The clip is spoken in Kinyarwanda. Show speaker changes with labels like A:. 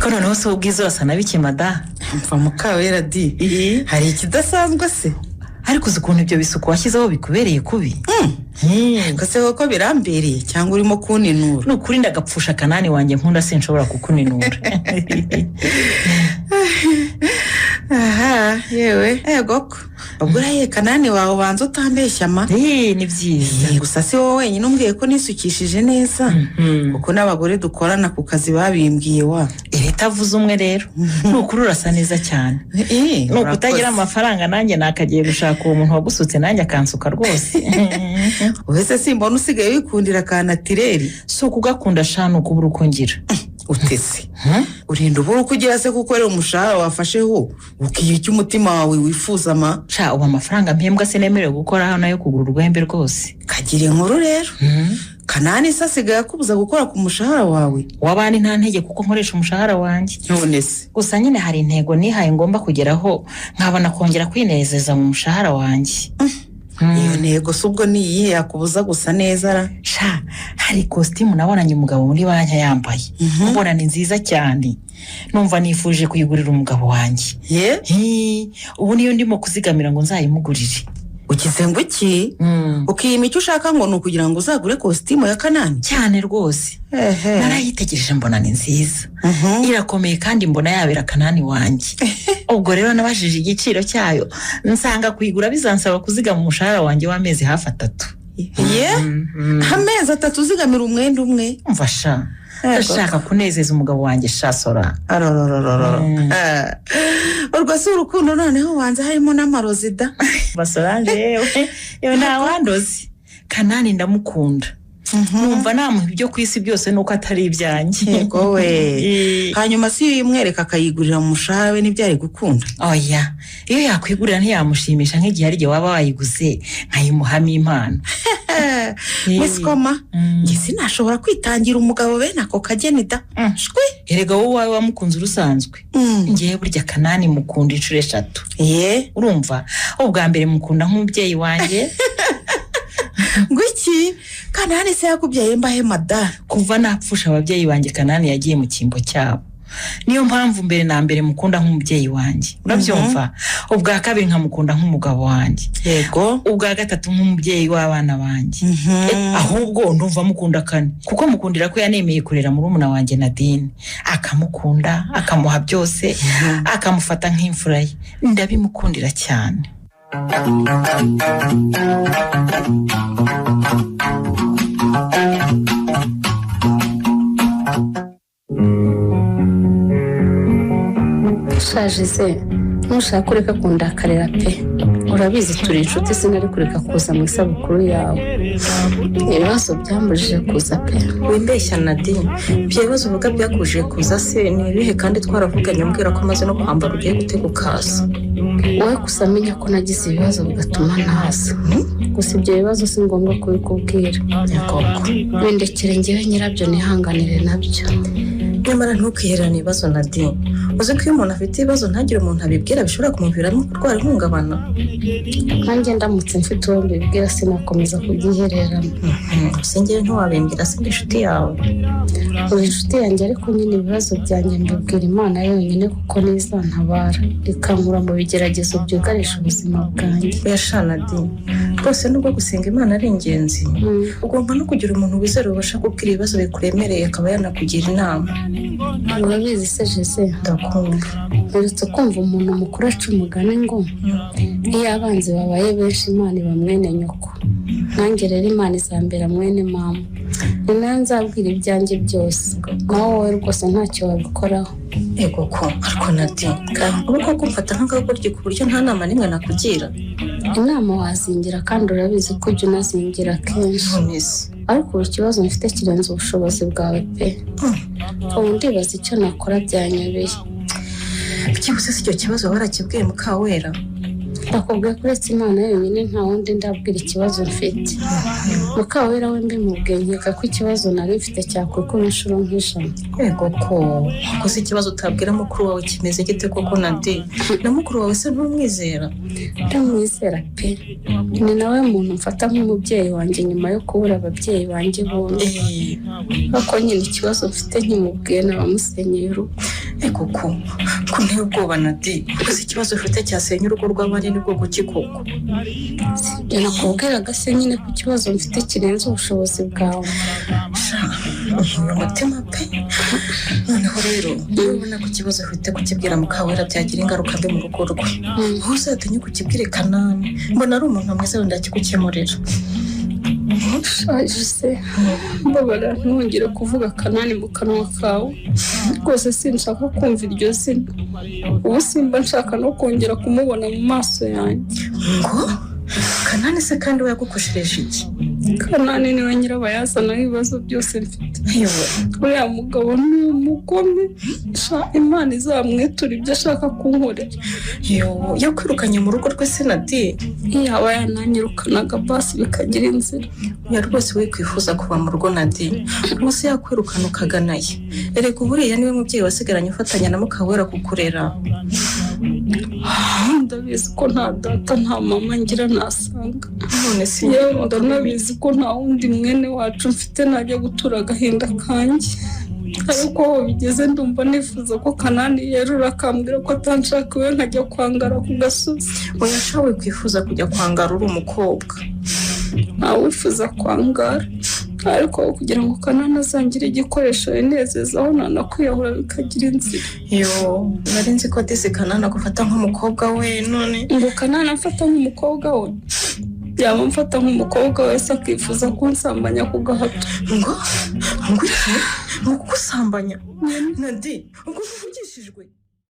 A: Ariko noneho si ubwiza, urasa na bikima da.
B: Mva Mukawera di, hari ikidasanzwe se?
A: Ariko uzi ukuntu ibyo bisuko washyizeho bikubereye kubi?
B: Ko se koko birambereye cyangwa urimo kuninura?
A: Ni ukuri, ndagapfusha Kanani wanjye nkunda, sinshobora kukuninura.
B: Aha yewe, ego ko ubwo uraye Kanani wawe, ubanza utambeshya ma.
A: Ni byiza.
B: Gusa si wowe wenyine umbwiye ko nisukishije neza, kuko n'abagore dukorana ku kazi babimbwiye wa.
A: Iritavuze umwe rero, ni ukuri urasa neza cyane. Ni ukutagira amafaranga, nanjye nakagiye gushaka uwo muntu wagusutse, nanjye akansuka rwose.
B: Ubese simbona usigaye wikundira ka naturel?
A: Si ukugakunda sha, ni ukubura uko ngira.
B: Utese urinda ubura uko ugira se, kuko rero umushahara wafasheho ukiha icyo umutima wawe wifuza ma?
A: Sha, ubu amafaranga mpembwa sinemerewe gukora hano yo kugura urwembe rwose.
B: Kagira inkuru rero. Kanani se asigaye akubuza gukora ku mushahara wawe?
A: Wabandi nta ntege, kuko nkoresha umushahara wanjye.
B: None se?
A: Gusa nyine hari intego nihaye ngomba kugeraho, nkabona kongera kwinezeza mu mushahara wanjye.
B: Iyo ntego se ubwo ni iyihe yakubuza gusa neza ra?
A: Sha, hari ikositimu nabonanye umugabo muri banki yambaye, mbona ni nziza cyane, numva nifuje kuyigurira umugabo wanjye.
B: Ye?
A: Hi, ubu niyo ndimo kuzigamira ngo nzayimugurire.
B: Ugize ngo iki? Ukiyima icyo ushaka ngo ni ukugira ngo uzagure kositimu ya Kanani?
A: Cyane rwose.
B: Ehe.
A: Narayitegereje mbona ni nziza, irakomeye, kandi mbona yabera Kanani wanjye. Ubwo rero nabajije igiciro cyayo, nsanga kuyigura bizansaba kuzigama umushahara wanjye w'amezi hafi 3.
B: Ye, amezi 3 uzigamira umwenda umwe?
A: Umva sha, ndashaka kunezeza umugabo wanjye sha Sora.
B: Arororororo. Urwo si urukundo noneho, wanze harimo n'amarozi da.
A: Basoranje, yewe yewe, nta wandozi. Kanani ndamukunda, numva namuha ibyo ku isi byose, nuko atari ibyanjye.
B: Yego we. Hanyuma si iyo uyimwereka akayigurira mu mushahara we, ntibyari gukunda?
A: Oya, iyo yakwigurira ntiyamushimisha nk'igihe ari igihe waba wayiguze nkayimuhamo impano.
B: Wisikoma, njye sinashobora kwitangira umugabo bene ako kageni da. Shwi.
A: Erega wowe uwawe wamukunze urusanzwe. Ngewe burya Kanani mukunda inshuro 3.
B: Ye?
A: Urumva, ubwa mbere mukunda nk'umubyeyi wanjye.
B: Ngo iki? Kanani se yakubyaye mbahe mada?
A: Kuva napfusha ababyeyi banjye, Kanani yagiye mu cyimbo cyabo. Niyo mpamvu mbere na mbere mukunda nk'umubyeyi wanjye, urabyumva? Ubwa kabiri nkamukunda nk'umugabo wanjye. Ubwa gatatu nk'umubyeyi w'abana banjye. Ahubwo ndumva mukunda kane, kuko mukundira ko yanemeye kurera murumuna wanjye Nadine, akamukunda, akamuha byose, akamufata nk'imfura ye. Ndabimukundira cyane.
C: Ushaje se, ntushaka ureka kundakarira pe. Urabizi turi inshuti, sinari kureka kuza mu isabukuru yawe. Ibibazo byambujije kuza pe.
D: Wimbeshya Nadine, ibyo bibazo uvuga byakubujije kuza se ni ibihe, kandi twaravuganye umbwira ko umaze no kwambara ugiye gutega ukaza?
C: Wowe gusa menya ko nagize ibibazo bigatuma ntaza. Gusa ibyo bibazo si ngombwa kubikubwira.
D: Nyakoko.
C: Windekere ngewe nyirabyo nihanganire nabyo.
D: Nyamara ntukihererane ibibazo Nadine. Uzi ko iyo umuntu afite ibibazo ntagire umuntu abibwira bishobora kumuviramo kurwara ihungabana?
C: Nanjye ndamutse mfite uwo mbibwira sinakomeza kubyihererana.
D: Gusa ngewe ntiwabimbwira? Se ndi inshuti yawe?
C: Uri inshuti yanjye, ariko nyine ibibazo byanjye mbibwira Imana yonyine, kuko niyo izantabara ikankura mu bigeragezo byugarije ubuzima bwanjye.
D: Oya sha Nadine, rwose nubwo gusenga Imana ari ingenzi, ugomba no kugira umuntu wizera ubasha kubwira ibibazo bikuremereye, akaba yanakugira inama.
C: Urabizi se Jeze?
D: Ndakumva.
C: Mperutse kumva umuntu mukuru aca umugani ngo iyo abanzi babaye benshi, Imana iba mwene nyoko. Nanjye rero Imana izambera mwene mama, ni nayo nzabwira ibyanjye byose, naho wowe rwose ntacyo wabikoraho.
D: Ego ko, ariko Nadine, ubu koko umfata nk'akagoryi ku buryo nta nama n'imwe nakugira?
C: Inama wazingira, kandi urabizi ko ujya unazingira kenshi.
D: None se?
C: Ariko ubu ikibazo mfite kirenze ubushobozi bwawe pe. Ubu ndibaza icyo nakora, byanyobeye.
D: Byibuze si icyo kibazo warakibwiye Mukawera?
C: Ndakubwiye ko uretse Imana yonyine nta wundi ndabwira ikibazo mfite. Mukawera we mbimubwiye, nkeka ko ikibazo nari mfite cyakwikuba inshuro nk'ijana.
D: Ego ko, gusa ikibazo utabwira mukuru wawe kimeze gite koko Nadine? Na mukuru wawe se ntumwizera?
C: Ndamwizera pe. Ni nawe muntu mfata nk'umubyeyi wanjye nyuma yo kubura ababyeyi banjye bombi. Ariko nyine ikibazo mfite nkimubwiye nabamusenyeye urugo.
D: Ego ko nteye ubwoba Nadi, gusa ikibazo ufite cyasenya urugo rw'abandi ni bwoko ki koko?
C: Ibyo nakubwiraga se nyine ko ikibazo mfite kirenze ubushobozi bwawe.
D: Sha, unkuye umutima pe. Noneho rero niba ubona ko ikibazo ufite kukibwira Mukawera byagira ingaruka mbi mu rugo rwe, wowe uzatinye kukibwire Kanani, mbona ari umuntu mwiza wenda akigukemurira.
C: Ushaje se, mbabara ntongere kuvuga Kanani mu kanwa kawe rwose, sinshaka kumva iryo zina. Ubu simba nshaka no kongera kumubona mu maso yanjye.
D: Ngo Kanani se kandi we yagukoshereje iki?
C: Kanani niwe nyirabayazana w'ibibazo byose mfite.
D: Yewe!
C: Uriya mugabo ni umugome sha, Imana izamwitura ibyo ashaka kunkorera.
D: Yo, yakwirukanye mu rugo rwe se Nadi?
C: Yaba yananyirukanaga basi bikagira inzira.
D: Ya rwose we kwifuza kuva mu rugo Nadi, ubuse yakwirukana ukagana ye? Erega buriya niwe mubyeyi wasigaranye ufatanya na Mukawera kukurera.
C: Ndabizi ko nta data nta mama ngira nasanga.
D: None si
C: Yewe, ndanabizi ko nta wundi mwene wacu mfite najya gutura agahinda kanjye, ariko aho bigeze ndumva nifuza ko Kanani yerura akambwira ko atanshaka iwe, nkajya kwangara ku gasozi.
D: Oya sha, we kwifuza kujya kwangara uri umukobwa.
C: Ntawifuza kwangara, ariko kugira ngo Kanani azangire igikoresho yinezezaho, nanakwiyahura bikagira inzira.
D: Yo, nari nzi ko disi Kanani agufata nk'umukobwa we, none
C: Ngo Kanani amfata nk'umukobwa we? Yaba amfata nk'umukobwa wese akifuza kunsambanya ku gahato.
D: Ngo iki? Ngo kugusambanya? Nadi, ubwo uvugishijwe?